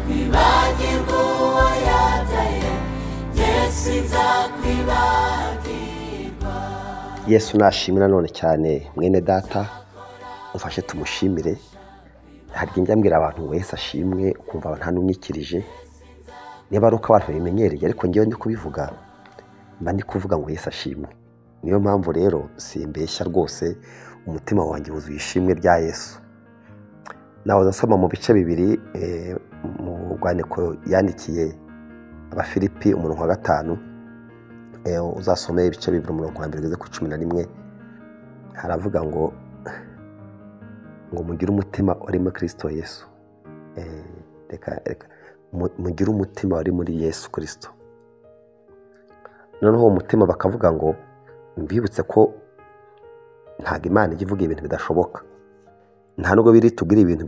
Nzakwibagirwa uwo yabyaye, Yesu nzakwibagirwa. Yesu nashimwe nanone cyane mwene data, umfashe tumushimire. Hari igihe njya mbwira abantu ngo Yesu ashimwe, ukumva nta n'umwikirije. Niba ari uko abantu babimenyereye, ariko ngewe ndi kubivuga, mba ndi kuvuga ngo Yesu ashimwe. Niyo mpamvu rero simbeshya rwose, umutima wanjye wuzuye ishimwe rya Yesu. Nahoze nsoma mu bice bibiri, mu rwandiko yandikiye Abafilipi umurongo wa 5, uzasome ibice bibiri umurongo wa 1 ugeze ku 11, haravuga ngo mugire umutima uri muri Kristo Yesu. Reka mugire umutima wari muri Yesu Kristo. Noneho uwo mutima bakavuga ngo mbibutse ko ntabwo Imana ijya ivuga ibintu bidashoboka, nta nubwo biri tubwire ibintu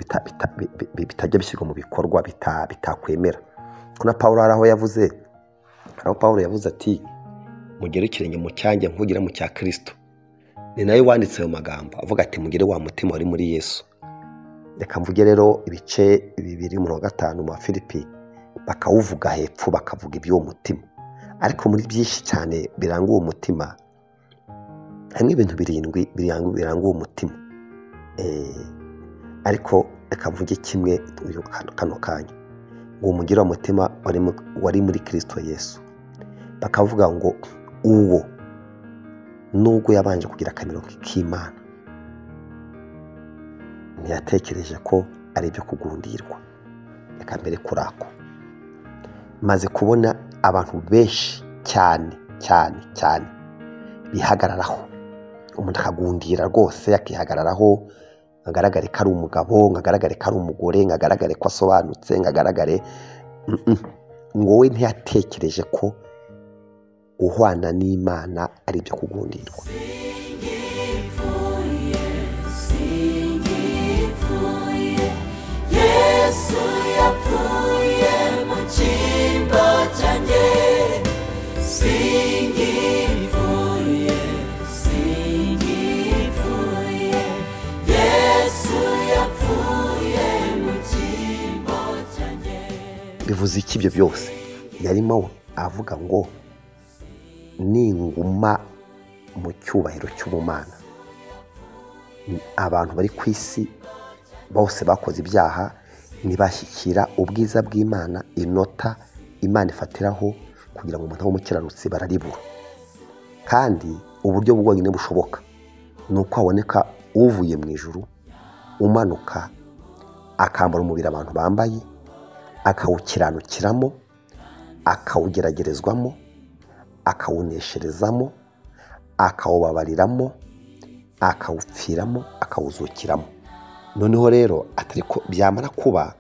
bitajya bishyirwa mu bikorwa bitakwemera. Ko na Pawulo hari aho yavuze, hari aho Pawulo yavuze ati mugere ikirenge mu cyanjye nkugire mu cya Kristo. Ni nawe wanditse ayo magambo avuga ati mugire wa mutima wari muri Yesu. Reka mvuge rero ibice bibiri umurongo wa 5 mu Bafilipi, bakawuvuga hepfo bakavuga iby'uwo mutima. Ariko muri byinshi cyane biranga uwo mutima, harimo ibintu 7 biranga uwo mutima. Ariko reka mvuge kimwe uyu kano kanya, ngo mugire wa mutima wari muri Kristo Yesu. Bakavuga ngo uwo nubwo yabanje kugira akamero k'Imana, ntiyatekereje ko ari ibyo kugundirwa. Reka mbere kurako, maze kubona abantu benshi cyane cyane cyane bihagararaho, umuntu akagundira rwose akihagararaho, agaragare ko ari umugabo, agaragare ko ari umugore, agaragare ko asobanutse, agaragare ngo we ntiyatekereje ko guhwana n'Imana ari ibyo kugundirwa. Singipfuye, singipfuye, Yesu yapfuye mu cyimbo cyanjye. Singipfuye, singipfuye, Yesu yapfuye mu cyimbo cyanjye. Bivuze iki ibyo byose? Yarimo avuga ngo ninguma mu cyubahiro cy'ubumana, abantu bari ku isi bose bakoze ibyaha ntibashyikira ubwiza bw'Imana, inota Imana ifatiraho kugira ngo umuntu abe umukiranutsi bararibura. Kandi uburyo bwonyine bushoboka ni uko haboneka uvuye mu ijuru umanuka akambara umubiri abantu bambaye, akawukiranukiramo, akawugeragerezwamo, akawunesherezamo, akawubabariramo, akawupfiramo, akawuzukiramo. Noneho rero atari ko byamara kuba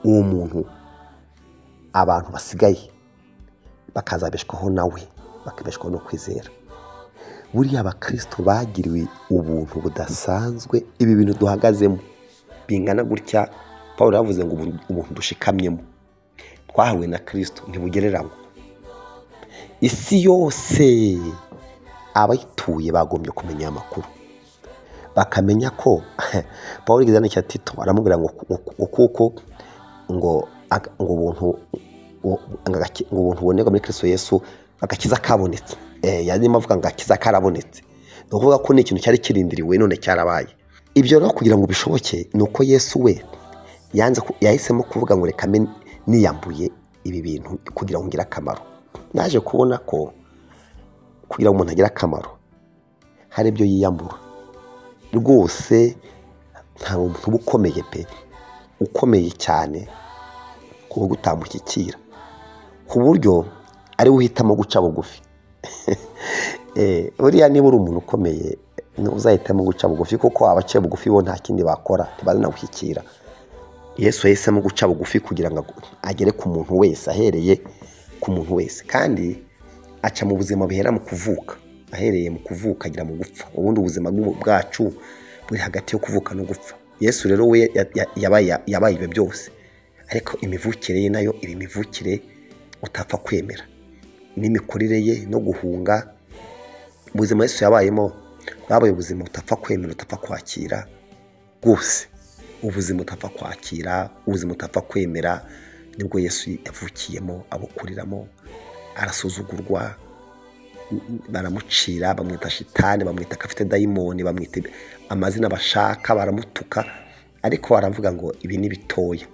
uwo muntu, abantu basigaye bakazabeshwaho nawe, bakabeshwaho no kwizera. Buriya abakristo bagiriwe ubuntu budasanzwe, ibi bintu duhagazemo bingana gutya. Pawulo yavuze ngo ubuntu dushikamyemo twahawe na Kristo ntibugereranywa. Isi yose abayituye bagombye kumenya aya makuru, bakamenya ko Pawulo yigeze yandikira Tito aramubwira ngo kuko ngo ubuntu bubonerwa muri Kristo Yesu, agakiza kabonetse. Yarimo avuga ngo agakiza karabonetse, ni ukuvuga ko ni ikintu cyari kirindiriwe none cyarabaye. Ibyo rero kugira ngo bishoboke ni uko Yesu we yahisemo kuvuga ngo reka niyambuye ibi bintu kugira ngo ngire akamaro. Naje kubona ko kugira ngo umuntu agire akamaro hari ibyo yiyambura rwose. Nta muntu uba ukomeye pe, ukomeye cyane ku buryo utamushyikira, ku buryo ari we uhitamo guca bugufi. Buriya niba uri umuntu ukomeye uzahitamo guca bugufi, kuko abaciye bugufi bo nta kindi bakora, ntibazanagushyikira. Yesu yahisemo guca bugufi kugira ngo agere ku muntu wese, ahereye ku muntu wese, kandi aca mu buzima buhera mu kuvuka, ahereye mu kuvuka agera mu gupfa. Ubundi ubuzima bwacu buri hagati yo kuvuka no gupfa. Yesu rero we yabaye ibyo byose, ariko imivukire ye nayo iba imivukire utapfa kwemera, n'imikurire ye no guhunga. Ubuzima Yesu yabayemo bwabaye ubuzima utapfa kwemera, utapfa kwakira rwose. Ubuzima utapfa kwakira, ubuzima utapfa kwemera, nibwo Yesu yavukiyemo, abukuriramo, arasuzugurwa, baramucira, bamwita shitani, bamwita ko afite dayimoni, bamwita amazina bashaka, baramutuka, ariko aravuga ngo ibi ni bitoya,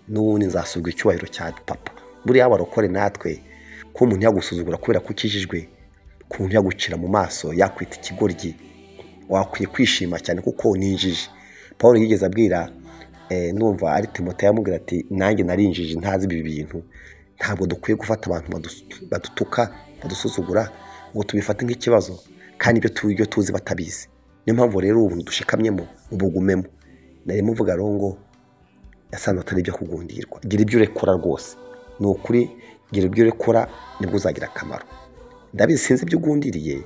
n'ubundi nzasubwa icyubahiro cya papa. Buriya barokore natwe ko umuntu yagusuzugura kubera ko ukijijwe, ku muntu yagucira mu maso yakwita ikigoryi, wakwiye kwishima cyane kuko ni injiji. Paul yigeze abwira numva ari Timoteyo, amubwira ati nanjye nari injiji ntazi ibi bintu. Ntabwo dukwiye gufata abantu badutuka, badusuzugura ngo tubifate nk'ikibazo, kandi ibyo tuzi batabizi. Niyo mpamvu rero ubu dushikamyemo ubugumemo. Nari muvuga rero ngo yasanze atari ibyo kugundirwa. Gira ibyo urekura rwose, ni ukuri, gira ibyo urekura nibwo uzagira akamaro. Ndabizi sinzi ibyo ugundiriye,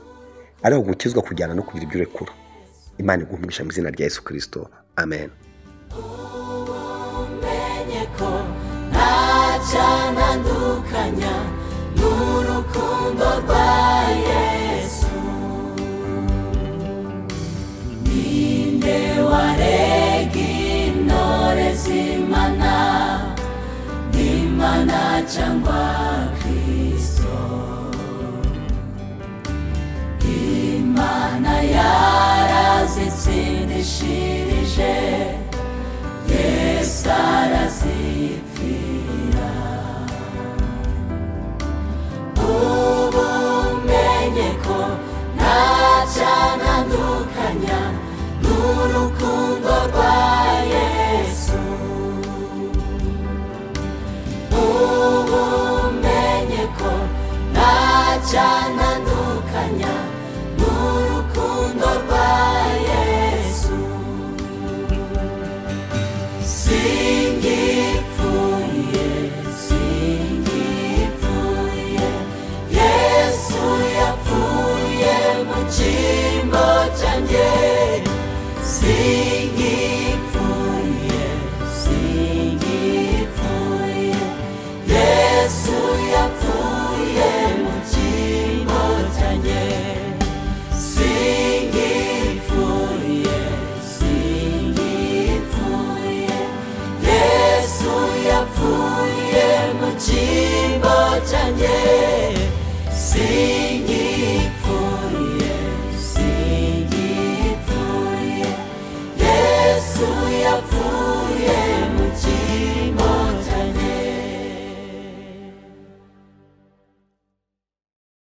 ariko gukizwa kujyana no kugira ibyo urekura. Imana iguhe umugisha mu izina rya Yesu Kristo, amen. Umenye ko ntacyanandukanya n'urukundo rwa Yesu. Ninde warega intore z'Imana, Imana cyangwa Kristo? Imana yarazitsindishirije, Yesu arazipfira. Ubu menye ko ntacyanandukanya n'urukundo rwa Yesu. Ubu menye ko ntacyanandukanya